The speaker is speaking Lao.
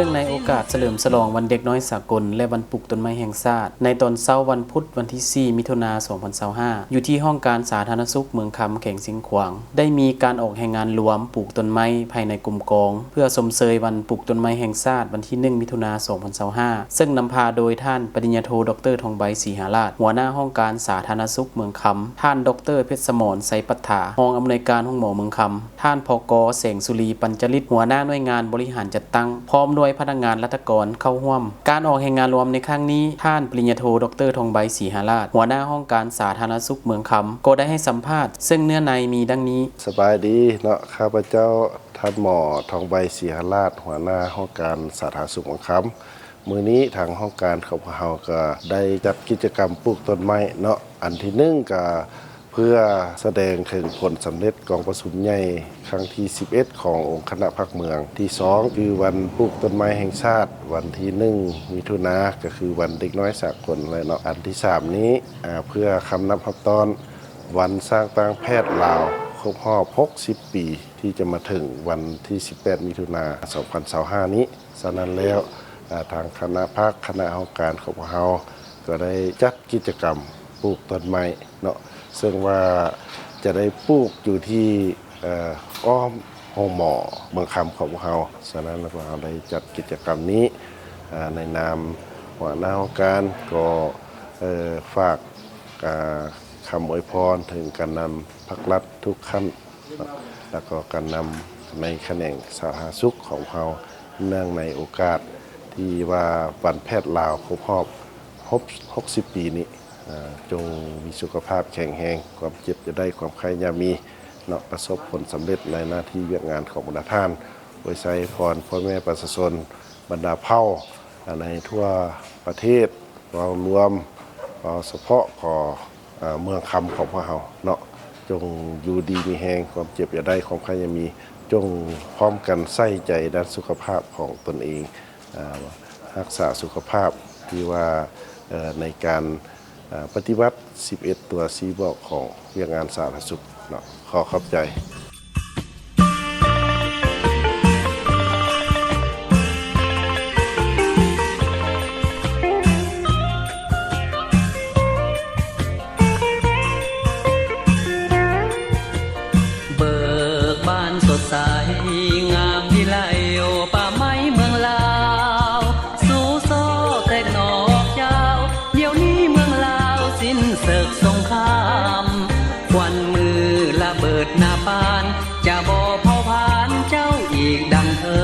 ເນື່ອງໃນໂອກາດສະເຫຼີມສະຫຼອງວັນເດັກນ້ອຍສາກົນ ແລະ ວັນປູກຕົ້ນໄມ້ແຫ່ງຊາດ ໃນຕອນເຊົ້າວັນພຸດ ວັນທີສີ່ ມິຖຸນາ ສອງພັນຊາວຫ້າ ຢູ່ທີ່ຫ້ອງການສາທາລະນະສຸກເມືອງຄຳ ແຂວງຊຽງຂວາງ ໄດ້ມີການອອກແຮງງານລວມປູກຕົ້ນໄມ້ພາຍໃນກົມກອງ ເພື່ອຊົມເຊີຍວັນປູກຕົ້ນໄມ້ແຫ່ງຊາດ ວັນທີໜຶ່ງ ມິຖຸນາ ສອງພັນຊາວຫ້າ ເຊິ່ງນຳພາໂດຍທ່ານປະລິນຍາໂທ ດອກເຕີ ທອງໃບ ສີຫາລາດ ຫົວໜ້າຫ້ອງການສາທາລະນະສຸກເມືອງຄຳ, ທ່ານ ດອກເຕີ ເພັດສະໝອນ ໄຊປັດຖາ ຮອງອຳນວຍການໂຮງໝໍເມືອງຄຳ, ທ່ານ ພກ ແສງສຸລີ ປັນຈະລິດ ຫົວໜ້າໜ່ວຍງານບໍລິຫານຈັດຕັ້ງ ພ້ອມດ້ວຍພະນັກງານລັດຖະກອນເຂົ້າຮ່ວມ. ການອອກແຮງງານລວມໃນຄັ້ງນີ້, ທ່ານປະລິນຍາໂທ ດອກເຕີ ທອງໃບ ສີຫາລາດ ຫົວໜ້າຫ້ອງການສາທາລະນະສຸກເມືອງຄຳ ກໍໄດ້ໃຫ້ສຳພາດ, ເຊິ່ງເນື້ອໃນມີດັ່ງນີ້. ສະບາຍດີເນາະ, ຂ້າພະເຈົ້າ ທ່ານໝໍ ທອງໃບ ສີຫາລາດ ຫົວໜ້າຫ້ອງການສາທາລະນະສຸກເມືອງຄຳ. ມື້ນີ້ທາງຫ້ອງການຂອງພວກເຮົາກໍໄດ້ຈັດກິດຈະກຳປູກຕົ້ນໄມ້ເນາະ, ອັນທີໜຶ່ງກໍເພື່ອສະແດງເຖິງຜົນສຳເລັດກອງປະຊຸມໃຫຍ່ຄັ້ງທີສິບເອັດ ຂອງອົງຄະນະພັກເມືອງ, ທີສອງຄືວັນປູກຕົ້ນໄມ້ແຫ່ງຊາດ ວັນທີໜຶ່ງ ມິຖຸນາ ກໍຄືວັນເດັກນ້ອຍສາກົນແຫຼະເນາະ, ອັນທີສາມນີ້ ອາ ເພື່ອຄຳນັບຮັບຕ້ອນວັນສ້າງຕັ້ງແພດລາວ ຄົບຮອບຫົກສິບປີ ທີ່ຈະມາເຖິງວັນທີສິບແປດ ມິຖຸນາ ສອງພັນຊາວຫ້ານີ້. ສະນັ້ນແລ້ວ ອາ ທາງຄະນະພັກ ຄະນະຫ້ອງການຂອງພວກເຮົາກໍໄດ້ຈັດກິດຈະກຳປູກຕົ້ນໄມ້ເນາະ, ເຊິ່ງວ່າຈະໄດ້ປູກຢູ່ທີ່ ເອີ ອ້ອມໂຮງໝໍເມືອງຄຳຂອງພວກເຮົາ. ສະນັ້ນແລ້ວພວກເຮົາໄດ້ຈັດກິດຈະກຳນີ້ ອາ ໃນນາມຫົວໜ້າຫ້ອງການກໍ ເອີ ຝາກ ອາ ຄຳອວຍພອນເຖິງການນຳພັກລັດທຸກຂັ້ນ ແລ້ວກໍການນຳໃນຂະແໜງສາທາລະນະສຸກຂອງເຮົາ ເນື່ອງໃນໂອກາດທີ່ວ່າວັນແພດລາວຄົບຮອບຫົກສິບປີນີ້ ຈົ່ງມີສຸຂະພາບແຂງແຮງ, ຄວາມເຈັບຢ່າໄດ້, ຄວາມໄຂ້ຢ່າມີເນາະ, ປະສົບຜົນສຳເລັດໃນໜ້າທີ່ວຽກງານຂອງບັນດາທ່ານ. ອວຍໄຊພອນພໍ່ແມ່ປະຊາຊົນ ບັນດາເຜົ່າໃນທົ່ວປະເທດ ເວົ້າລວມ ເວົ້າສະເພາະຂອງ ເອີ ເມືອງຄຳຂອງພວກເຮົາເນາະ, ຈົ່ງຢູ່ດີມີແຮງ, ຄວາມເຈັບຢ່າໄດ້, ຄວາມໄຂ້ຢ່າມີ, ຈົ່ງພ້ອມກັນໃສ່ໃຈດ້ານສຸຂະພາບຂອງຕົນເອງ, ເອີ ຮັກສາສຸຂະພາບທີ່ວ່າ ເອີ ໃນການ ເອີ ປະຕິບັດສິບເອັດຕົວຊີ້ບອກຂອງວຽກງານສາທາລະນະສຸກເນາະ. ຂໍຂອບໃຈ. ເບີກບານສົດໃສ ງາມວິໄລ ໂອ ປ່າໄມ້ເມືອງລາວ ສູ່ຊອກແຕກໜໍອອກເຈົ້າ. ດຽວນີ້ເມືອງລາວສິ້ນເສິກສົງຄາມ ຄວັນມືລະເບີດໜ້າປານ ຈະບໍ່ເຜົາຜານເຈົ້າອີກດັ່ງເທີ